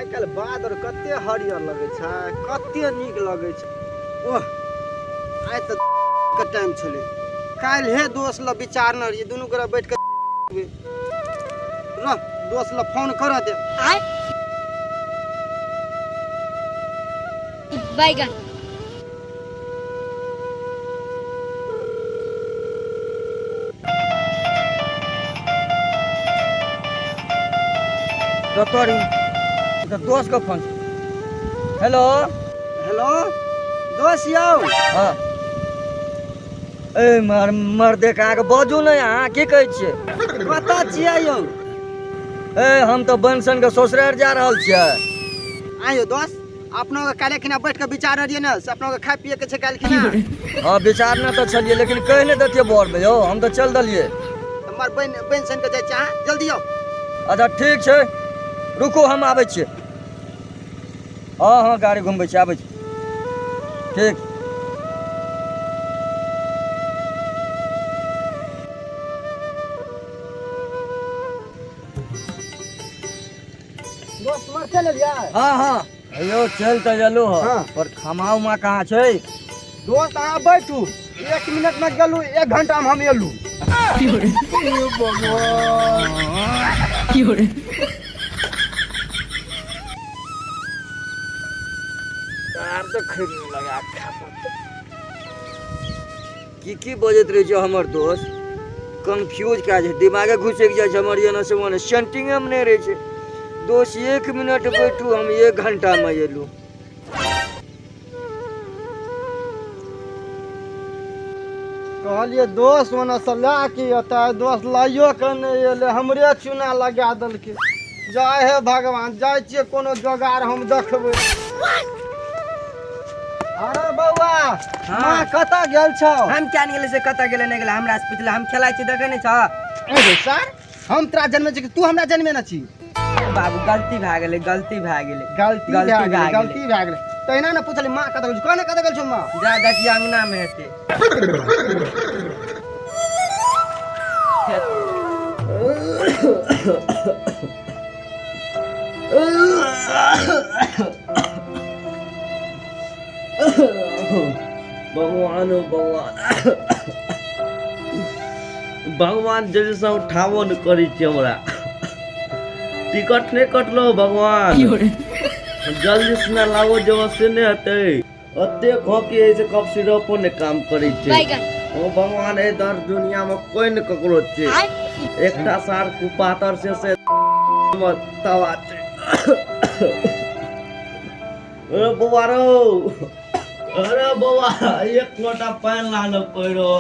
आइ काल्हि बादर कते हरियर लगै छै, कते नीक लगै छै। ओह, आइ तऽ के टाइम छलै। काल्हि दोस्त लग विचारने रहियै, दुनू गोरा बैठ कऽ रह, दोस्त लग फोन करऽ दे। बैगन। तोरी तऽ दोस्त के फोन। हेलो। हेलो दोस्त यौ। हाँ, ए मर मर देख, अहाँके बाजू ने, अहाँ की कहै छियै? कतऽ छियै यौ? ए, हम तऽ बनसन के ससुरारि जा रहल छियै। आइ यौ दोस्त, अपनो के काल्हि खिना बैठ के विचार रहियै ने से अपनो के खाय पिए के छै काल्हि खिना। हाँ, विचारने तऽ छलियै, लेकिन कहि नहि देतियै बर में यौ, हम तऽ चलि देलियै। हमर बहिन बहिन सन के जाइ छियै, अहाँ जल्दी आउ। अच्छा ठीक छै, रुकू, हम आबै छियै। हाँ हाँ, गाड़ी घुमबै छी, आबै छी। ठीक। दोस्त मर चल एलियै? हाँ हाँ यौ, चलि तऽ एलहुँ हँ। हाँ। पर खामा उमा कहाँ छै? दोस्त, अहाँ बैठू, 1 मिनट में गेलू, 1 घंटा में हम एलू। आब तऽ खैनी लगा खा पड़तै। की की बजैत रहै छै हमर दोस्त, कन्फ्यूज कए छै, दिमागे घुसकि जाइ छै हमर, एना से ओना सेंटिंगेमे नहि रहै छै। दोस्त, 1 मिनट बैठू, हम 1 घंटामे एलहुँ। कहलियै दोस्त ओना से लए के एतै, दोस्त लाइयो के नहि एलै, हमरे चूना लगा देलकै। जय हे भगवान, जाइ छियै कोनो जोगाड़ हम देखबै। अरे बौआ। हाँ। माँ कतऽ गेल छौ? हम क्या नहीं गेलै से, कतऽ गेलै नहि गेलै, हमरा से पुछले, हम खेलाइ छी, देखै नहि छह? अरे सर, हम तोरा जन्मे छी कि तू हमरा जन्मे न छी? बाबू, गलती भए गेलै, गलती भए गेलै। गलती गलती भए गेलै। भए गेलै। गलती भए गेलै तहिना ने पुछली माँ कतऽ गेल छौ? कहने कतऽ गेल छौ माँ? जा देखिए, अंगना में हेतै। भगवान हो भगवान, भगवान जल्दी से उठाबो न करै छी, हमरा टिकट नहि कटलो। भगवान, जल्दी से ना लाबो जेबो से नहि हेतै। ओते खोकी है से कफ सिरपो नहि काम करै छै। बैगन। ओ भगवान, एहि दर दुनिया में कोई ने ककरो छै, एकटा सार कुपातर से से तवा छै। अरे बौआ रौ, अरे बौआ, एक लोटा पानि लानो पैरो।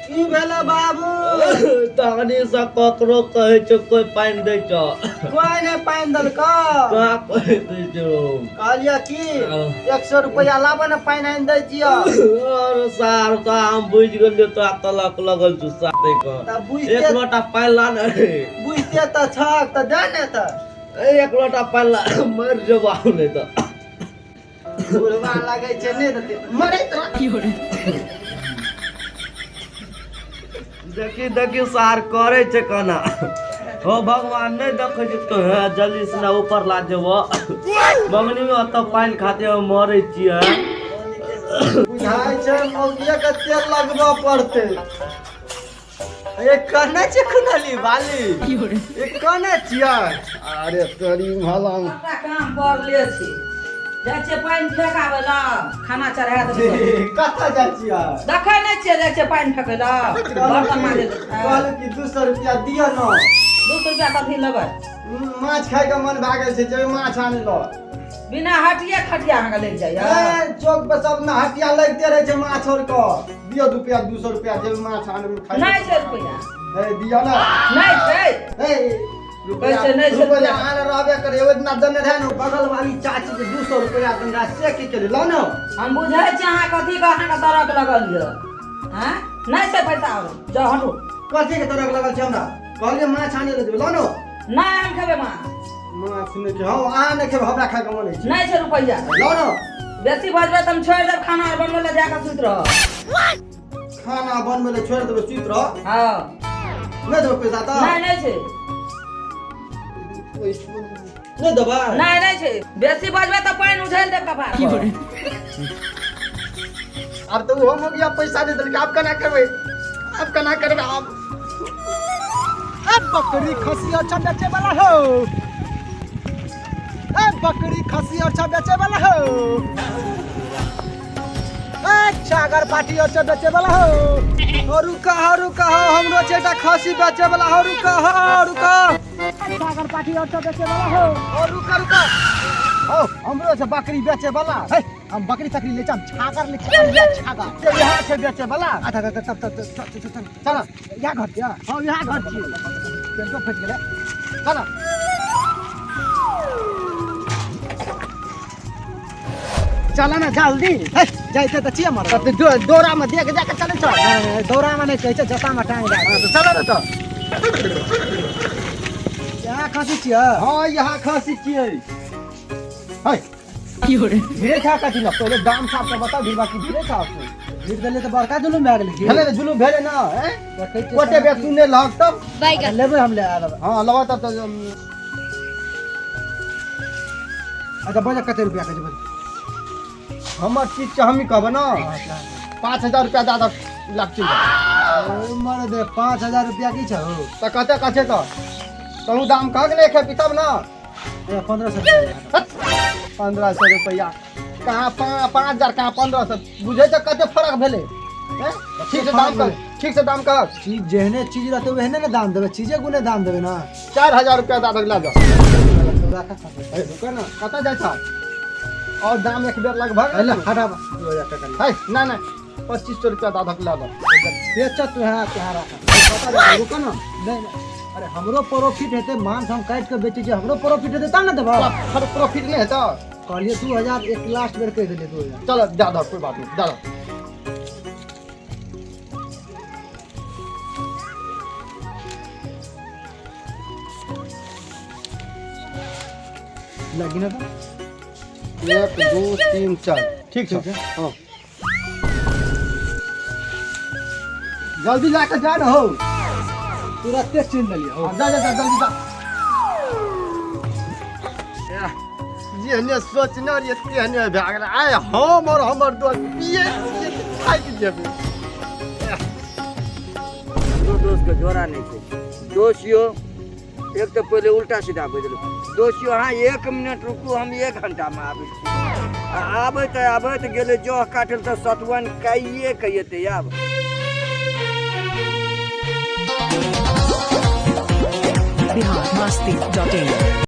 की भेलै बाबू? तखनी से ककरो कहै छै, कोई पानि दै छौ? कोई नहि पानि देलकौ? कहाँ कोई दै छौ। कहलियै की, 100 रुपया लाबऽ ने, पानि आनि दै छियौ। अरे सार, तो हम बुझि गेलियौ, तोरा तलक लगल छौ साथे के। तऽ एक बुझते लोटा पानि ला ने रे। बुझते तऽ छक तऽ दे ने तऽ। ए, एक लोटा पानि ला, मरि जेबौ आब नहि तऽ। बुढ़वा लगै छै, नहि देतै, मरैत रह। देखी देखी, सार करै छै कोना। हो भगवान, नहि देखै छै तो हे, जल्दी से ना ऊपर ला जेबो। मंगनी में ओतऽ पानि खाते हम मरै छियै। बुझाइ छै मौगिए के तेल लगबऽ पड़तै। ए, कने छै खुनली बाली? ए, कने छियै? अरे तोरी भला। सबटा काम पड़ले छै, जाइ छियै पानि फेकाबै लए, खाना चढ़ा देबै। कतऽ जाइ छियै? देखै नहि छियै, जाइ छियै पानि फेकै लए, बर्तन माजै लए। कहलहुँ कि 200 रुपया दिअ ने। 200 रुपया कथी लेबै? माछ खायके मन भए गेल छै, जेबै माछ आनै लए। बिना हटिये खटिया अहाँके लागि जाइए? ए, चौक पर सब ने हटिया लगिते रहै छै माछ और के। दिअ रुपया, 200 रुपया, जेबै माछ आनबै खाय। नहि छै रुपया। ए, दिअ ने। नहि छै। ए, रुपया। पैसे नहि छै। रुपया रुपया। आने रहबे करे, ओहि दिना देने रहै ने बगल वाली चाची के 200 रुपया देने रहै, से की केली? लऽ ने। हम बुझै छी अहाँ कथी के अहाँके तरक लगल यऽ। आँय, नहि छै पैसा, आओर जाउ, हटू। कथी के तरक लगल छै हमरा? कहलियै माछ आने लए जेबै, लऽ ने। नहि, हम खेबै माछ। माछ नहि छै? हँ, अहाँ नहि खेबै, हमरा खायके मन होइ छै। नहि छै रुपैआ। लऽ ने। बेसी बजबै तऽ हम छोड़ि देब खाना आर बनबै लए, जाकऽ सुति रहब। खाना बनबै लए छोड़ि देबै, सुति रह? हँ। नहि देबै पैसा तऽ? नहि, नहि छै। नहि देबै? नहि, नहि छै। बेसी बजबै तऽ पानि उझेल देब कपार पर। आब तऽ ओहो हो गया, पैसा दे देलकै। आब केना करबै? आब केना करबै आब? ए बकरी खसी अच्छा बेचे वाला हो, ए बकरी खसी अच्छा बेचे वाला हो, ए छागर पाटी अच्छा बेचे वाला हो। हो रुका, हो रुका, हो हमरो छै एकटा खसी बेचे वाला। हो रुका, हो रुका। छागर पाटी अच्छा बेचे वाला हो। हो रुका, रुका। हो हमरो छै बकरी बेचे वाला। हे हम बकरी तकरी ले जाम, छागर ले जाम, छागर। से यहाँ छै बेचे वाला। अच्छा अच्छा, तब तब चल चल चल। चल। यहाँ घर छियै? हँ, यहाँ घर छियै। पेंटो फटि गेलै। चल। चल ना जल्दी। हे जाइते तऽ छियै मर। तऽ डोरा में देख जाके चलै चल। दौरा में नहि कहै छै, जता में टांग दे। चल ने तऽ। यहाँ खसी छियै? हँ, यहाँ खसी छियै। है धीरे खा कथी न, पहिले दाम साफ के बताउ। ढीबा की धीरे खा। भीड़ देलियै तऽ बड़का जुलुम भए गेलै की? भेलै ने, जुलूम भेलै ने। हैं देखै छियै। गोटे बेर सुनने लहक तब। अच्छा, लेबै हम, ले आबऽ। हँ, लेबऽ तब तऽ। अच्छा बजऽ, कते रुपया के छै बजऽ। हमर चीज छै, हमही कहबै ने। 5000 रुपया दऽ दऽ, लग चलि ओ मर दे, 5000 रुपया की छौ? तऽ कते कहे तऽ तहूँ दाम कहक ने खेपी तब ने। 1500 रुपया। 1500 रुपया कहाँ, 5000 कहाँ 1500? बुझै तऽ कते फरक भेलै? हैं? ठीक से दाम कह, ठीक से दाम कह। चीज जेहने चीज रहतै ओहने ने दाम देबै, चीजे गुने दाम देबै ना। 4000 रुपया दऽ दऽ, लऽ जाओ। राखा खसी। अरे रुको ना, कतऽ जाइ छह? और दाम एक बेर लगभग। ले हटाब, 2000 टका ले। है ना ना, 2500 रुपया दऽ दऽ, लऽ जाओ। बेच तू, यहाँ यहाँ राखा। कतऽ जाइ छह? रुको ना। नहीं नहीं, अरे हमरो प्रॉफिट हेतै। मांस हम काटि के बेचै छियै, हमरो प्रॉफिट हेतै तब ने देबऽ। फर प्रॉफिट नहि हेतौ। कहलियै 2000, एक लास्ट बेर कहि देलियै 2000। चलो दऽ दऽ, कोई बात नहीं, दऽ दऽ। लगी ना तऽ। 1 2 3 4, ठीक छै। ठीक छै। हाँ, जल्दी जाके जा न हो। तुरते चिन्ह लेलियै हो। हाँ, जा जा जा, जल्दी जा। जेहने सोचने रहियै तेहने भए गेलै। आइ हम और हमर दोस्त पिए पिए थाकि जेबै। दो दोस्त के जोड़ा नहीं छै। दोस्त यो एक तऽ पहिले उल्टा सीधा बजल। दोस्त यो, अहाँ 1 मिनट रुकू, हम 1 घंटामे आबै छी। आ आबैत आबैत गेलै जह काटल तऽ सतुआइन काइए के एतै आब। बिहार मस्ती.in।